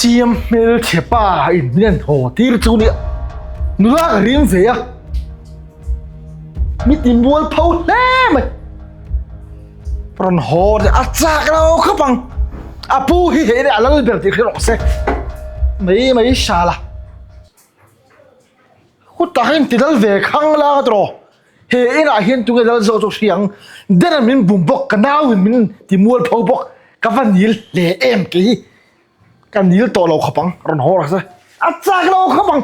Siam hmelchhe pa in min an haw tir chu nia. Nula ka ring ve a. Mi ti mual pho hle mai. Rawn haw a chak lo khawp ang. A pu hi hei a lal ber tih hre rawh se. Mai mai shala. Khutah hian ti lal ve khang la ka tawh. He inah hian tunge lal zawk chu hria ang. Dena min bum bawk, ka nauin min ti mual pho bawk. Ka va nil hle em kei hi. Ka nil tawh lo khawp ang, rawn haw rawh se. A chak lo khawp ang.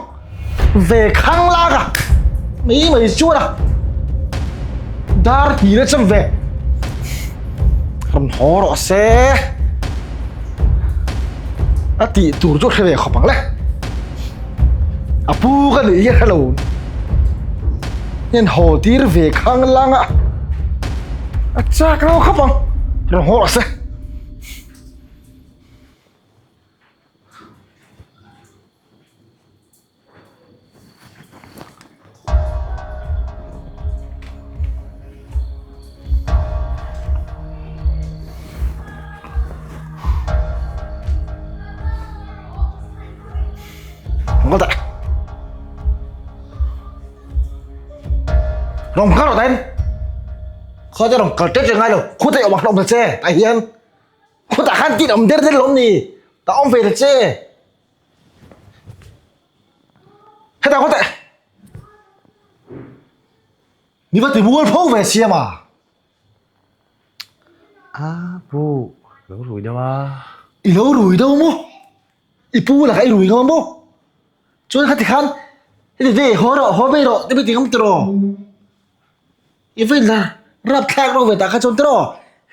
Ve khang lak a, mai mai chuan a. Dar hnih na cham ve. Rawn haw rawh se. A tih tur chu hre ve khawp ang le. A pu ka nih hi hre lo. Hian haw tir ve khang lang a. A chak lo khawp ang. Rawn haw rawh se. Rong kal rawh ten. Khaw te rong kal tet ngai lo. Khu te awm ang hlawm ta che. Tah hian. Khutah khan tin awm der der lawm ni. Ta awm ve ta che. Hetah khawteh. Mi va ti mual pho ve siam a. A pu lo rui deuh a. I lo rui deuh maw? I pu lakah i rui ngam maw? Chuan khati khan heti ve haw rawh haw ve rawh te mi ti ngam tiraw? I va inla rapthlak rawh ve tah kha chuan tiraw?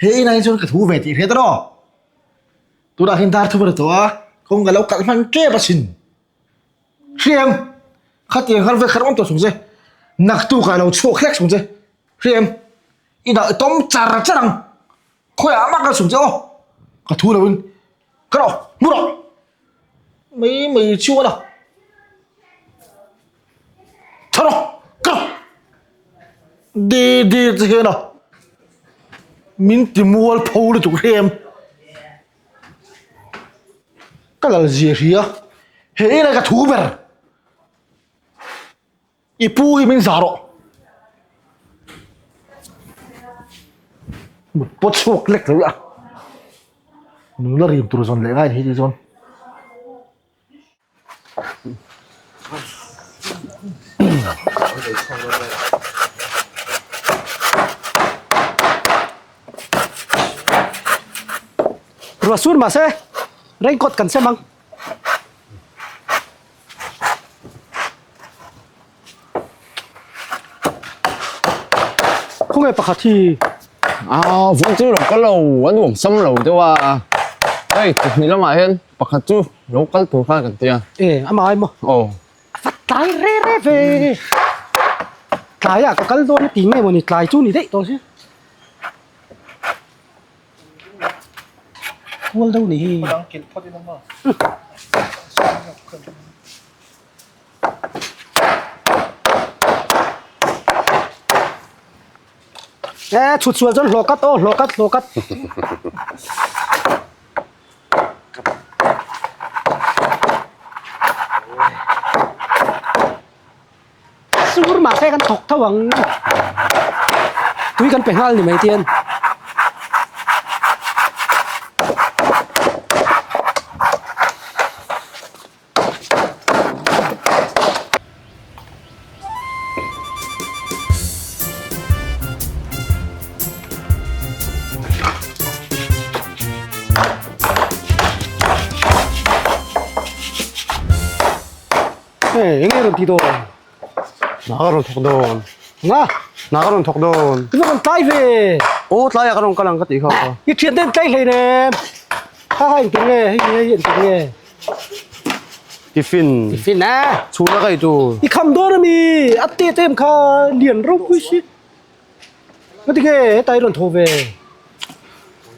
He inah hi chuan ka thu ve tih hria tiraw? Tunah hian dar thum a ni tawh a, kawng ka lo kalh hman tep asin. Hriam, khatiang khan vek khat awm tawh chung che, naktuk ah lo chhuak hlek chung che. Hriam, i dah i tawm char char ang, khawiah mah ka chhung che aw, ka thu lo in ka rawh, mu rawh. Mai mai chuan a, tha rawh, ka rawh. De de che hian a. Min ti mual pho lutuk hle em? Ka lal zia hria, he inah ka thu ber. I pu hi min zah rawh. Mut pawt chhuak lek lo a. Nula rim tur zawn leh ngai ni hi ti chuan. Ruah sur mahse raincoat kan sem ang. Khawnge pakhat hi? A vawng chu lo kal lo a nuam sam lo deuh a. Hei chawhni lamah hian Pakhat chu lo kal tur khan kan ti a. E, a mai maw? Aw. A va tlai re re ve. Tlai ah ka kal dawn a ti nge mawni tlai chu ni daih tawh si. Kual deuh ni hi. E, chhut sual chuan hlawh kat aw, hlawh kat, hlawh kat. Sur mahse kan thawk tho ang tui kan pe nghal ni mai tian. Eng nge rawn ti dawn? Hna ka rawn thawk dawn. Nga? Hna ka rawn thawk dawn. I va rawn tlai ve. Aw tlai ah ka rawn kal ang ka tih kha. I thian te an tlai hlei nem. Ha ha engtin nge hei hei engtin nge. Tiffin. Tiffin a. Chhuna ka ei tur. I kham dawn ami a te te em kha lian ropui si. Ngati nge heta i rawn tho ve.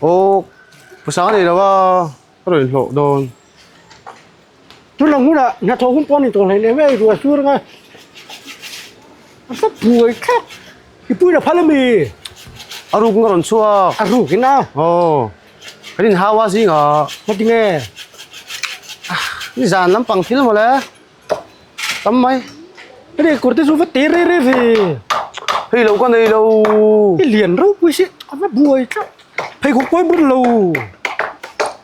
Aw pawisa ka nei lo a ka rawn inhlawh dawn. Tuna hmunah hnathawh hun pawh a ni tawh hleinem hei ruah sur anga a hla buai thlak. I puina phal ami. A ruk in ka rawn chhuak. A ruk in a. Aw. Kan inhau a zingah. Ngati nge? Ni zan lampang thil mawle tam mai. Hei kawr te chu va te re re ve. Hei lo ka nei lo. I lian ropui si a va buai tlat. Pheikhawk pawh i bun lo.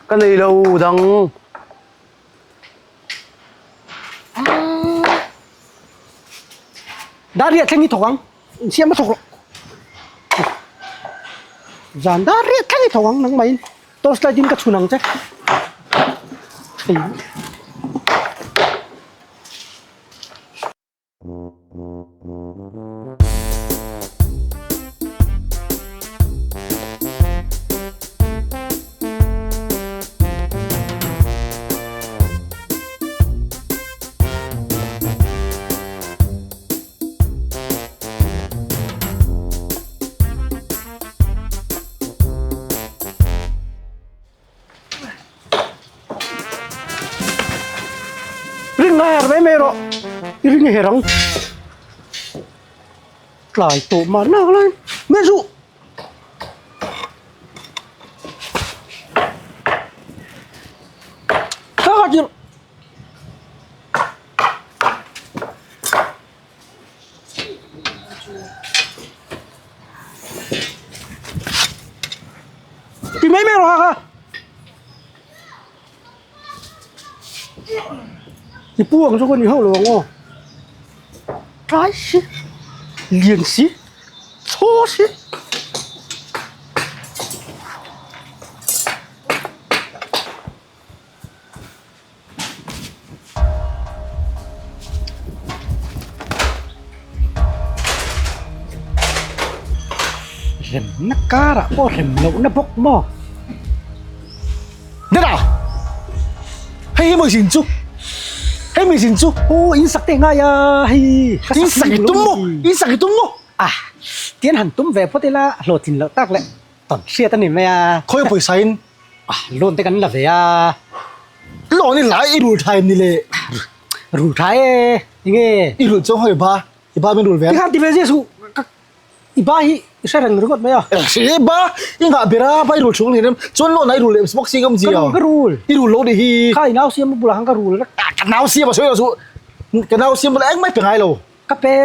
Ka nei lo dang. Dar riah thleng i thawk ang. Insiam a thawk rawh. Zan dar riah thleng i thawk ang nangmahin torch light in ka chhun ang che. Ring a her mai mai rawh i ring a her ang tlai tawh mah nak lai mai chu. Ti mai mai rawh ha kha. I pu ang chu ka ni hauh lo ang aw. Tlai si, lian si, chaw si. Remna karah pawh rem lohna bawk maw? Nena! Hei hi maw zin chu? Hei mi zin chu? Aw in sak teh ngai a hei. In sak i tum maw? In sak i tum maw? Ah tian han tum ve phawt ila hlawhtlin loh tak leh tawn hriat a ni mai a. Khawi pawisa in? Ah, loan te kan la ve a. Loan i la i rul tha em ni le? Rul tha e, enge? I rul chuang ho i ba, i ba min rul ve a. Tikhan ti ve zia suh, ka i ba hi i hre reng ringawt mai a. I ba, i ngah ber a, ba i rul chhung ni rem, chuan loan ah i rul leh bawk si ngam zia. Ka rul, ka rul. I rul lo ni hi. Kha i nau siam bulah khan ka rul vek. Ka nau siam a sawi lo suh, ka nau siam bulah engmah i pe ngai lo. Ka pe.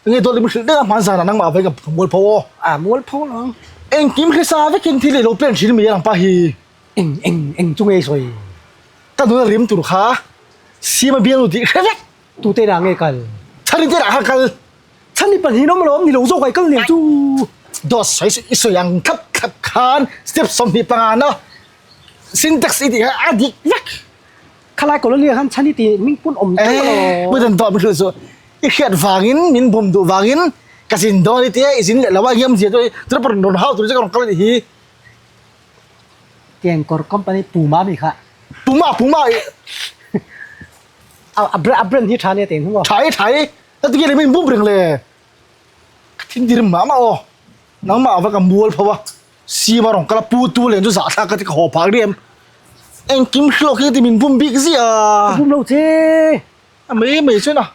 Nge dawt i hrilh deuh a hman zanah nangmah vei ka mualpho aw. A mualpho lo ang. Engkim hrisa vekin thil i lo plan thin mai ang pa hi. Eng eng eng chu nge sawi? Ka nuna rim tur kha Sima bialnu tih hre vek. Tute dah nge kal? Chhani te dah kha kal. Chhani pahnih awm alawm ni lo zawk ai kal nen chu. Dawt sawi i sawi ang thlap thlap khan step 25 na syntax i tih kha a dik vek. Khalai colony ah khan chhani tih hming pawn awm teuh alawm. Eh, puitan tawh min hrilh chu. I hriat vangin min bum duh vangin ka zin dawn i tia i zin leh lo a ngiam zia chu chu rawn rawn hau tur che ka rawn kal a nih hi. Tiangkawr company Puma mi kha. Puma Puma i. A a brand hi tha nia teng hu maw. Tha i tha i. A ti nge min bum reng le. Ka thin dir mah mah aw. Nangmah va ka mual pho a. Sima rawn kal a pu tu len chu zahthlak ka ti ka haw phak riam. Engkim hrilh khi ti min bum bik ziah a. Ka bum lo che. A mai mai chuan a.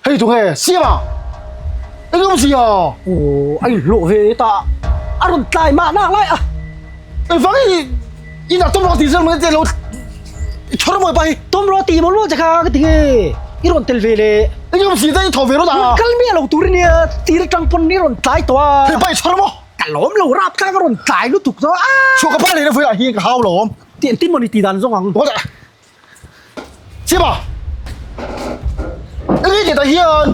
Hei tu nge Sima. Eng awm si a. Aw a inhlawh ve ta. A rawn tlai mah nak lai a. Engvang i inah tum rawh ti zel mai te lo i chhawr mawi pa hi. Tum rawh ti maw che kha ka ti nge i rawn tel ve le. Eng awm si ta i thaw ve rawt a. Kal miah lo tur ania tir atang pawn i rawn tlai tawh a. Hei pa i chhawr maw. Ka lawm lo rap tlang a rawn tlai lutuk chu a. Chhuah ka pa leh na vawiah hian ka hau lawm. Ti engtin maw ni ti dan zawng ang. Chiba. Eng nge tah hian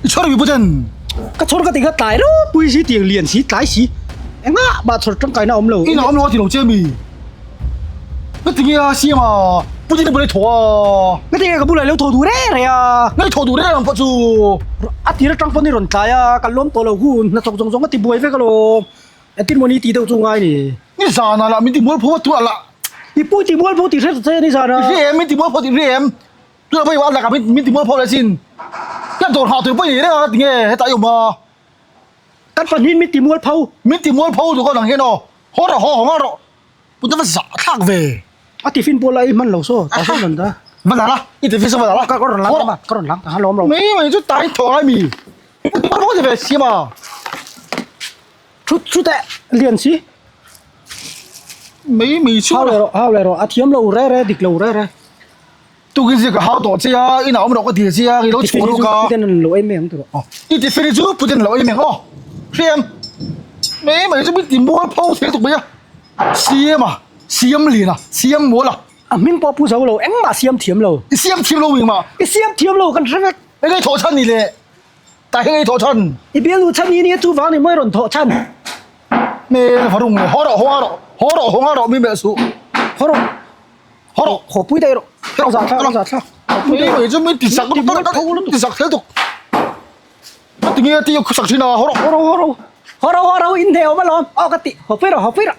i chhawr mi puten. Ka chhawr ka ti kha tlai ropui si tiang lian si tlai si engah mah chhawr tangkai na awm lo. Ina awm lo a ti lo che mi. Ka ti nge a siam a Putin a bula i thaw a. Ka ti nge ka bulah i lo thaw duh reng reng a. Nge i thaw duh reng reng ang pawh chu. A tir atang pawn i rawn tlai a ka lawm tawh lo hun hnathawk zawng zawng a ti buai vek alawm. Engtin maw ni tih deuh chu ngai ni. Ni zan ah lah min ti mual pho a tunah lah. I pui ti mual pho tih hre ta che ni zan ah. I hre em min ti mual pho tih hre em. Tunah pawh i lakah min ti mual pho leh sin. Ka dawr hah tur pawh i nei reng a tinge hetah i awm a. Kan pahnih min ti mual pho. Min ti mual pho duh ka dang hian aw. Haw rawh haw haw nghal rawh. Pu te va zah thlak ve. A tiffin pawh la i hman lo saw ta sawn rawn da. Va la la i tiffin saw va la la. Ka rawn lang ta ka rawn lang ta ha lawm lo. Mai mai chu tai thaw ngai mi. Pu te va ve siam a. Thu thu teh lian si. Mai mai chu. Hau leh rawh, hau leh rawh, a thiam lo re re, dik lo re re. Tukin zia ka hau tawh che a, inah awm rawh ka ti che a, i lo chhuah ruk a. Puten an lo ei mai ang tawh. Aw, i tiffin hi chu puten an lo ei mai ang aw. Hriam, mai mai chu min ti mual pho thei tuk mai a. Siam a, siam lian a, siam mual a. A hming pawh pu zo lo, engmah siam thiam lo. I siam thiam lo engmah. I siam thiam lo kan hre vek. Eng ei thawh chhan ni le? Tah hi ngei thawh chhan. I bialnu chhan hi nia chuvang ni mawi rawn thawh chhan. Hmel va rung le haw rawh haw rawh haw rawh haw rawh mi melh suh. Haw rawh haw rawh haw pui daih rawh. Ka zah thla ka zah thla. Mai mai chu min ti sak ti sak thel tuk. Ka ti nge ti sak thin a haw rawh haw rawh haw rawh haw rawh haw rawh in hne awm alawm aw ka ti haw pui rawh haw pui rawh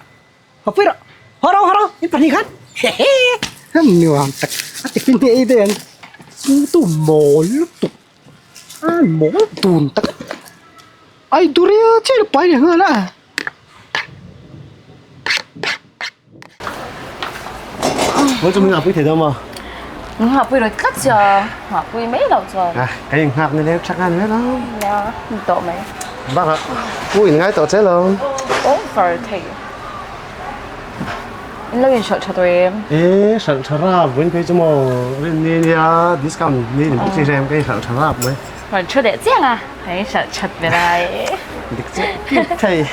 haw pui rawh haw rawh haw rawh in pahnih khan hehe nuam tak a ti fin ei daih ang chu tu mawl lutuk. A mawl dun tak ai duria chiah pai leh nghal a. Mawi chu min ngahpui thei dawn maw? Min ngahpui rawih tlat sia, ngahpui mai loh chuan. A, ka inghak ni leh tha ngan mai lo. Nia, ni tawh mai. Bakah pu in ngai tawh che lo. Over thei. In lo inhralh tha tawh em? E, hralh tha rap vawiin phei chu maw rin ni nia discount ni ni bawk si hrem ka inhralh tha rap mai. Rawn thu leh chiang a, ka inhralh that ve lai. Dik chiah kip thei.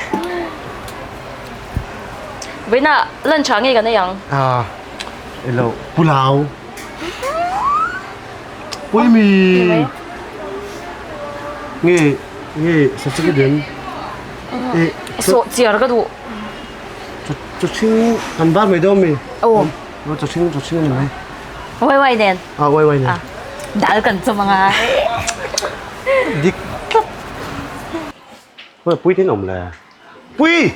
Vawiinah lunch ah nge kan ei ang? Ah, elo pulao. Pawimi. Nge nge sachiki den. E sawh chiar ka duh. Chaw hring kan bar mai dawn mi? Aw. Chaw hring chaw hring a ni mai. Wai wai nen. Ah wai wai nen. Dal kan chawm anga. Dik tlat. Hoi pui tin awm le. Pui!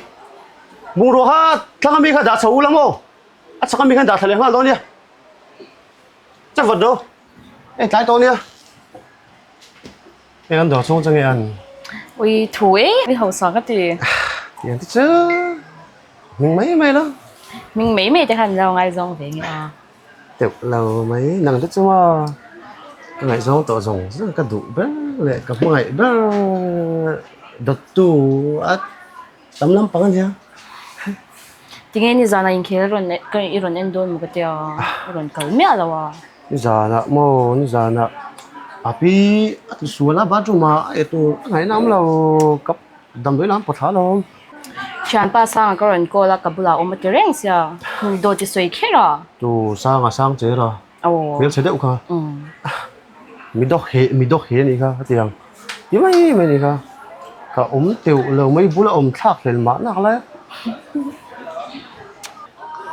Bungrua kha thlang ami kha dah chho ula maw? A chhak ami khan dah thla leh nghal dawn nia. Chak vat ro. Hei tlai tawh nia. Hei kan dawr chhung chu nge an. Ui thu e, mi hausa ka ti. Tiang te chu hming mai mai lo. Hming mai mai te khan lo ngaizawng ve nge a. Teuh lo mai, nang te chu maw ka ngaihzawng tawh zawng zawng ka duh ber leh ka hmangaih ber dawttu a tam lampang a nia. Tinge nizanah inkhel rawn i rawn en dawn maw ka tia, i rawn kal miah lo a. Nizanah maw nizanah api a ti sual a bathroom ah a eitur a ngaihna awm lo ka damdawi lam pawt thla alawm. Thianpa Sanga ka rawn call a ka bulah awm a ti reng sia dawt i sawi kher a. Tu Sanga sang che ra hmelchhe deuh kha mi dawk he mi dawk he anih kha a ti ang ti mai mai anih kha ka awm teuh lo mai bula awm thlak hlel mah nak lai a.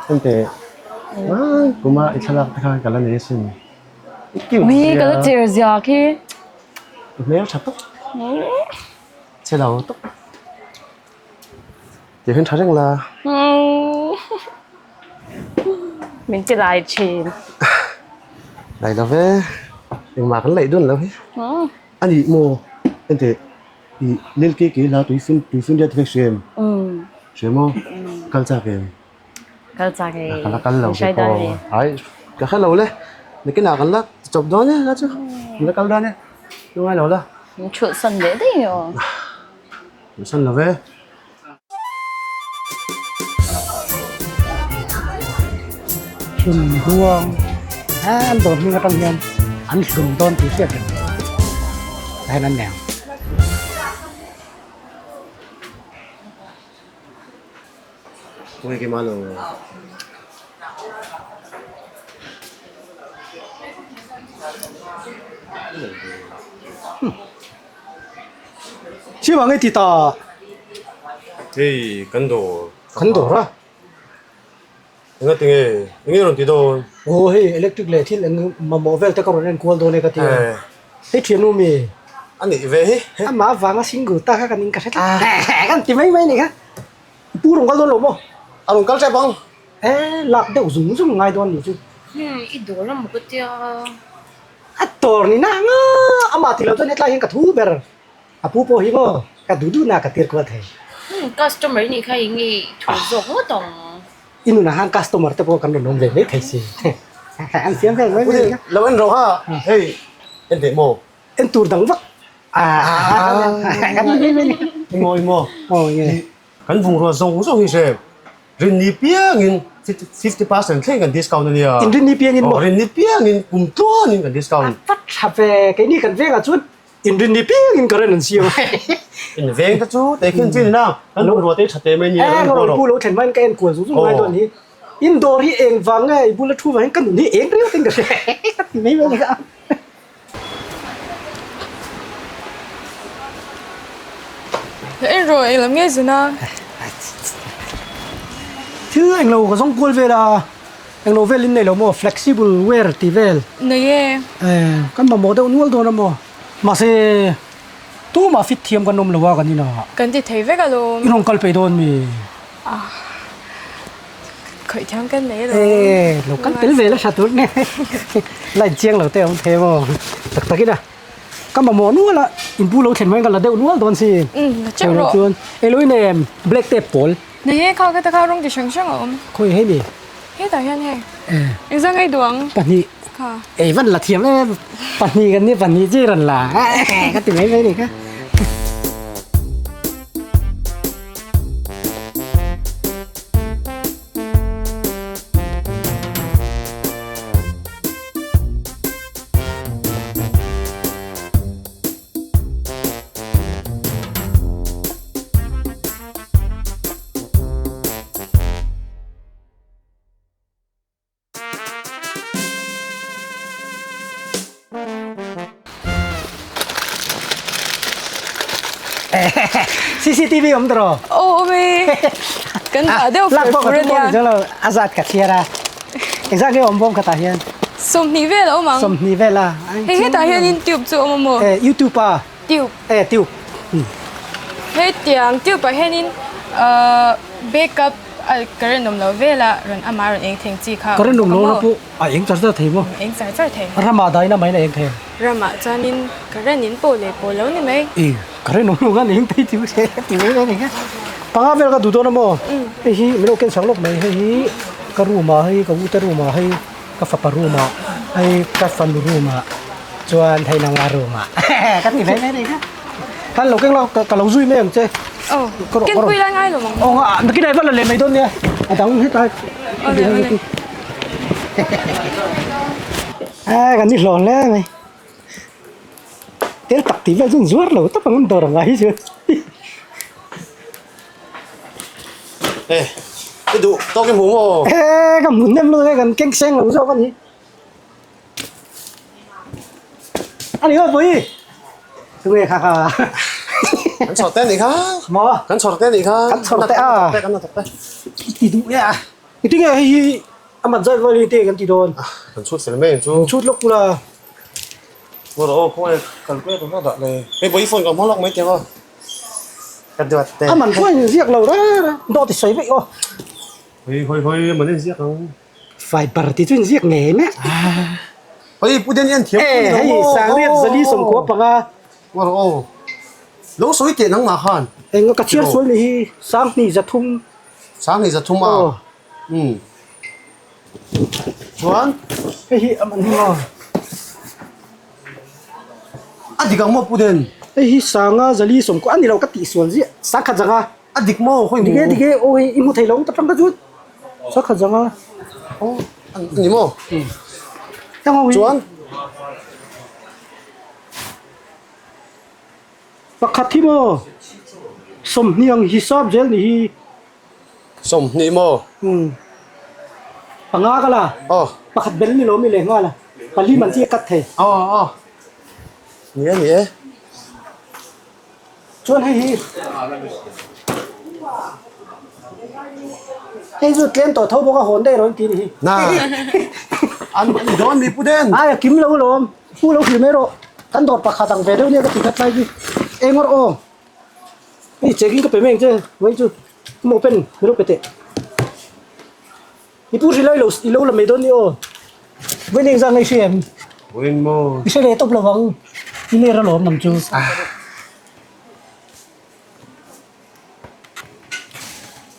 Hente kuma i thlalak te khan ka la nei asin. I cute Ui ka la cher zia khi. I hmel tha tawp. Che lo tawp. Ti hian tha reng la. Min ti lai thin. Lai lo ve. Engmah kan laih dun lo hi. A nih maw? Hente i lil ke ke la tui fin tui fin riat te kha hria em? Hria maw? Kal chak em? Kal chak e. Ka la kal lo ke pawh. Ai ka hre lo le. Nakinah kan la chawp dawn e la chu. Kan la kal dawn e. Lungai lo la. Min thulh san leh daih nge aw. Thulh san lo ve. Hlun huang an dawr hming atang hian an hlun dawn tih hriat reng tah hian an nei ang. Chimang i ti ta. Hei kan dawr. Kan dawr a. Enga tinge enge rawn ti dawn? Aw hei electric leh thil eng mamawh vel te ka rawn enkual dawn e ka ti a. Hei thiannu mi. A nih ve hi. Amah avanga single ta kha kan in ka hre tlat. Kan ti mai mai ni kha. Pu rawn kal dawn lo maw? A rawn kal tep ang. E lak deuh zung zung ngai dawn ni chu. I dawr a maw ka tia. A dawr ni na anga amah ti lo chuan hetlai hian ka thu ber. A pu pawh hi maw ka duh duh na ka tir kual thei. Customer nih kha eng nge thu zawk ngawt ang. I nunah khan customer te pawh kan rawn awm ve mai thei si. An siam vel mai mai. Lo en rawh ha hei en teh maw. En tur dang vak. I maw i maw. Kan bungrua zawng zawng hi hrem. Rinni piangin 50% thleng kan discount a nia. In rinni piangin maw? Aw rinni piangin kum tluanin kan discount. A va tha ve, keini kan vengah chuan in rinni piangin current an siam a. In veng te chu tehkhin chin ina kan bungrua te tha te mai nia. Eh ka rawn pu lo thlen hmain ka en kual zung zung ngai dawn hi. In dawr hi eng vang nge i bula thu vangin ka nun hi eng riau ten ka hria ka ti mai mai a ni kha. En rawh eng lam nge zun a? Thil eng lo ka zawng kual vel a, eng lo vel in nei lo maw flexible wear tih vel. Nei e. Eh kan mamawh deuh nual dawn a maw? Mahse tumah fit thiam kan awm lo a kan inah. Kan ti thei vek alawm. I rawn kal peih dawn mi? Ah. Khawih thiam kan nei lo. Eh, lo kal tel ve la tha tur nge. Line chiang lo te awm thei maw. Tak tak ina. Ka mamawh nual a, in pu lo thlen mai ka la deuh nual dawn si. Um, la cheuh rawh. Chuan elo in em black tape pawl. Nei he kha ka ta kha rawng ti hrang hrang a awm. Khawi hei ni. Hetah hian hei. Eh. Engzah ngei duh ang? Pahnih. Kha. Ei van la thiam em. Pahnih kan ni pahnih chi rawn la. Ka ti mai mai ni kha. CCTV awm tawh Aw awm e. Kan dah deuh Lak fur pawh ka fur tum ania. pawh ni lo a zat ka thliar a. Engzat nge awm bawm khatah hian? 20 vel a awm ang. 20 vel a. Hei hetah hianin tube chu a awm a maw? Eh YouTube a. Tube. Eh tube. Hetiang tube ah hianin backup a current awm lo vela rawn amah rawn eng theng chi kha Current awm lo na pawh a eng char char thei maw? Eng char char thei. Ramah daina mai na eng thei. Ramah chuanin current in pawh leh pawh lo ni mai. E current awm lo khan eng thei ti ti mai mai ni kha. Panga vel ka duh dawn a maw? Hei hi min lo ken chak lawk mai hei hi ka room ah hei ka ute room ah hei ka fapa room ah hei ka fanu room ah chuan hei nangma room ah ka ti mai mai ni kha. Khan lo keng lo ka lo zui mai ang che. Aw ken pui lai ngai lo mang. Aw nga nakin ai va la leh mai dawn nia. A dang hetlai. Awle awle. A kan ni hlawn hle mai. Tel tak tih vel chu an zuar lo tawp ang an dawr ang ai chuan. Eh i duh tawk i hmu maw? Eh ka hmu hnem lo e kan keng seng lo zawk a ni. A ni aw pui. Tunge kha kha. Kan chhawr te anih kha. Maw? Kan chhawr te anih kha. Kan chhawr te a. Kan thawk te. I ti duh e a. I tinge hei hi a mat zai vawi te kan ti dawn. Kan chhut fel mai ang chu. Chhut lawk pula. Maw rawh aw khawngaih kal pui a tum hlak dah le. Hei bawi phone ka hmang lawk mai tiang aw. Ka duat te. A man pawh in ziak lo reng reng. Dawt i sawi veih aw. Hoi hoi hoi a man in ziak ang. Fiber tih chu in ziak ngei mai a. Hei pu Den hian thiam pui lo maw. Hei sangriat zali sawmkua panga. Maw rawh aw. Lo sawi teh nangmah khan. Eng ka chhiar sual ni hi sanghnih zathum. Sanghnih zathum a. Umm. Chuan. Hei hi a man hi maw. A dik ang maw Pu Den? Hei hi sanga zali sawmkua a ni lo ka tih sual ziah. Sangkhat zanga. A dik maw khawi Dik e dik e aw hei i hmu thei lo ta tang ta chu. Sangkhat zanga. Aw a ni maw? Chuan. Pakhat hi maw 20 ang hisap zel ni hi. 20 maw? Umm. Panga ka la. Aw. Pakhat bel ni lo mi leh nghal a. Pali man chi a cut thei. Aw aw. Ni e ni e. Chuan hei hi. Hei chu tlem tawh tho bawk a hawn daih rawn ti ni hi. Na. An ni dawn mi pu den. Ai a kim lo alawm. Pu lo hrilh mai rawh. Kan dawr pakhat ang ve deuh nia ka ti khat lai hi. Eng awrh aw. Hei checking ka pe mai ang che. Vawiin chu maw pen min lo pe teh. I pu hrilh lai lo i lo la mai dawn ni aw. Vawiin engzah nge i hria em? Vawiin maw? I hre leh tawp lo vang. I ler alawm nang chu.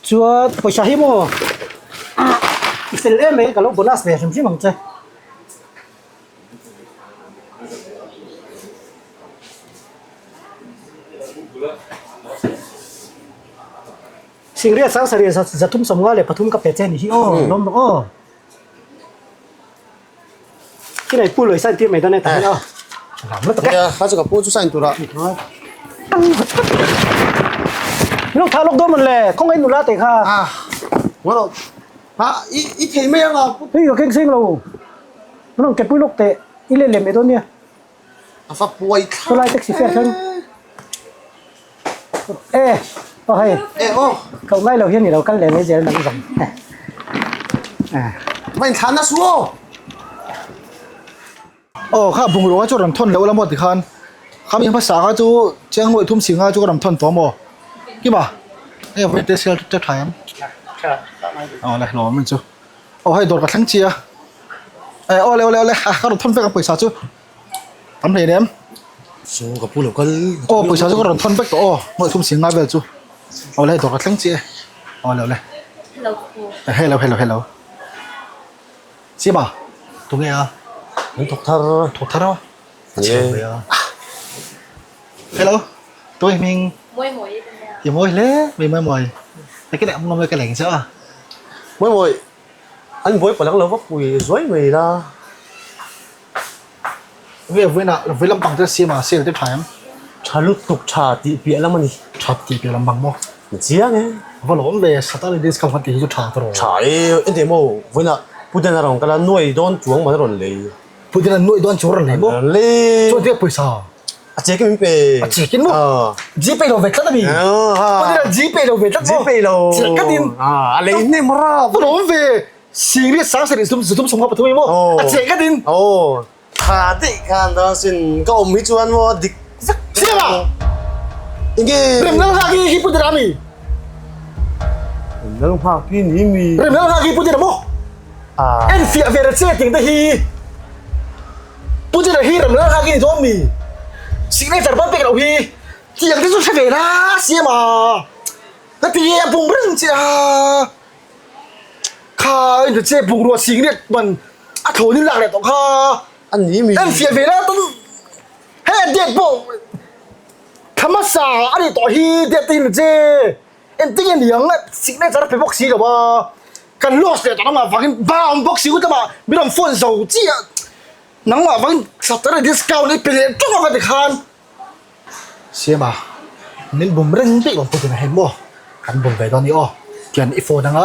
Chuan pawisa hi maw i fel em mai ka lo bonus ve hrim hrim ang che. Singriat sang sarih 354 ka pe che ni hi aw lawm rawh aw. Khi này pu loi sign tir mai dawn e ta hian aw. Ram lutuk e. Nia, kha chu ka pu chu sign tur ah. Lo tha lawk dawn mawn le, khawngaih nula te kha. Ah, ngaw ha i i thei mai anga pu. Hei ka keng seng lo. Rawn ke pui lawk teh, i let leh mai dawn nia. A fa puai thlak. Chulai taxi fare thleng. E, aw hei. E aw. Kau ngai lo hian i lo kal leh mai zel nang zawng. Va in thlan na su aw. Aw kha bungrua chu rawn thawn loh la maw tikhan khami hmasa kha chu chiang nuaih thum singa chu ka rawn thawn tawh maw kima hei vawi te sial te tha em aw le hlawm ang chu aw hei dawr ka thleng chi a e awle awle awle a ka rawn thawn vek ang pawisa chu tam hle nem chu ka pu lo kal aw pawisa chu ka rawn thawn vek tawh aw nuaih thum singa vel chu awle dawr ka thleng chi e awle awle hello hello hello Sima, tunge a? An thawk thar. Thawk thar a? A chhiar ve a. Hello, tunge hming? Mawi mawi ka nia. I mawi hle mai mawi mawi. Ka leh ngawm ka leng che a. Mawi mawi, an buai palang lo va pui zuai mai la. Nge vawiinah vawi lampang te Sima sale te tha em? Tha lutuk tha tih piah lam a ni. Tha tih piah lam bang maw? Ni chiang e. Va lawm ve, Saturday discount kan tih hi chu tha tawh rawh. Tha e, ente maw vawiinah Pu Dena rawn kal a, nuai dawn chuang man a rawn lei. Pu Dena nuai dawn chuang rawn lei maw? Rawn lei. Chuan tia pawisa? A che kin min pe. A che kin maw? Gpay lo ve tlat a mi. Pu Dena Gpay lo ve tlat maw? Gpay lo. Che ka din. A lei hnem rap. Va lawm ve, Singriat sang sarih zutum 53 a mi maw? A che ka din. Aw. Tha daih khan dawn sin ka awm hi chuan maw dik vek Siam a! Enge? Remlal nghak hi hi Putin a mi? Remlal nghak hi ni mi? Remlal nghak hi Putin a maw? Ah. En fiah ve ra che ting te hi Putin a hi Remlal nghak hi ni dawn mi? Signature ban pek loh hi tiang te chu hre ve la Siam a! Ka ti a bung reng che a! Kha in che bungrua singriat man a thawn in lak leh tawh kha. A ni mi. En fiah ve la tum hei a date pawh thla hmasa a nih tawh hi date te hi che engtin nge niang signature a pe bawk si lo a kan lost leh tawh lamah vangin ba a awm bawk si kutlama min rawn phone zo chiah nangmah vangin saturday discount i pe leh tawk ang a ti khan. Siama, min bum reng daih awm pawhin a hen maw? Kan bum ve dawn i aw. Tian i phone anga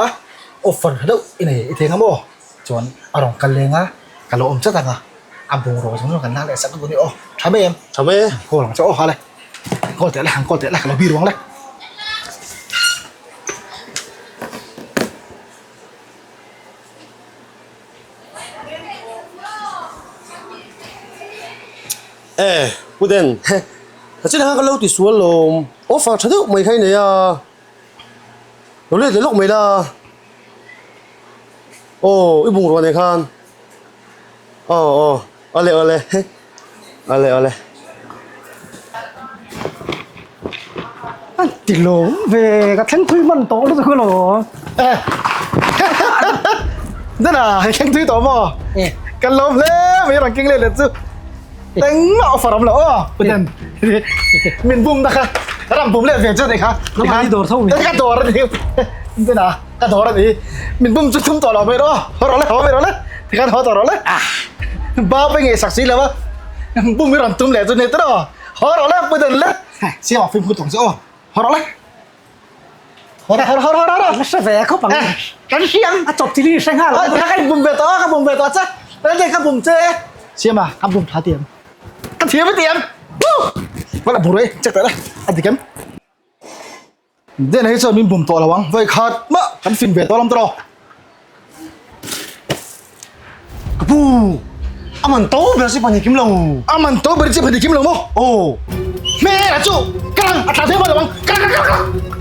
offer tha deuh i nei i theng a maw? Chuan a rawn kal leng a, ka lo awm chat anga a bungraw zawng zawng kan lak leh sak dawn i aw. Tha mai em? Tha mai e. Call ang che aw ha le. Call teh le, han call teh le, ka lo bi ruang le. E, Pu Den, ka chin khan ka lo ti sual lawm, offer tha deuh mai kha i nei a, lo let leh lawk mai la, aw i bungrua nen khan, aw aw awle awle awle awle. An ti lawm ve, ka thleng thui hman tawh lutuk alawm. E, Dana, i thleng thui tawh maw? Kan lawm hle mai rang keng leh let chu. Engmah offer awm lo aw, Pu Den. Min bum na kha, ram bum leh ve chu nih kha. Nangmah hi dawr tho mi. Ka dawr a ni. Dana, ka dawr a ni. Min bum chu thum tawh lo mai rawh aw. Haw rawh le, haw mai rawh le. Tikhan haw tawh rawh le. Ba pawh i ngaihsak si lo a. Bum hi rawn tum leh chu ni tawh aw. Haw rawh le, Pu Den le. Siam ah fimkhur tawng chu aw. Haw rawh le. Haw rawh, haw rawh, haw rawh, haw rawh. Ka hre ve khawp ang. Kan hriang. A chawp chi li hre nghal. Ka ka in bum ve tawh a, ka bum ve tawh che. Rente ka bum che. Siam ah, ka bum tha tiam. Ka thiam a tiam. Wala bum rei, check teh le. A dik em? Den hi chuan min bum tawh lo ang. Vawi khat mah kan fin ve tawh lam tawh lo. Ka pu, a man to ber si pahnih kim lo. A man to ber si pahnih kim lo maw? Aw. Hmel a chu, ka lang, a tla thei mai lo ang. Ka lang, ka lang, ka lang.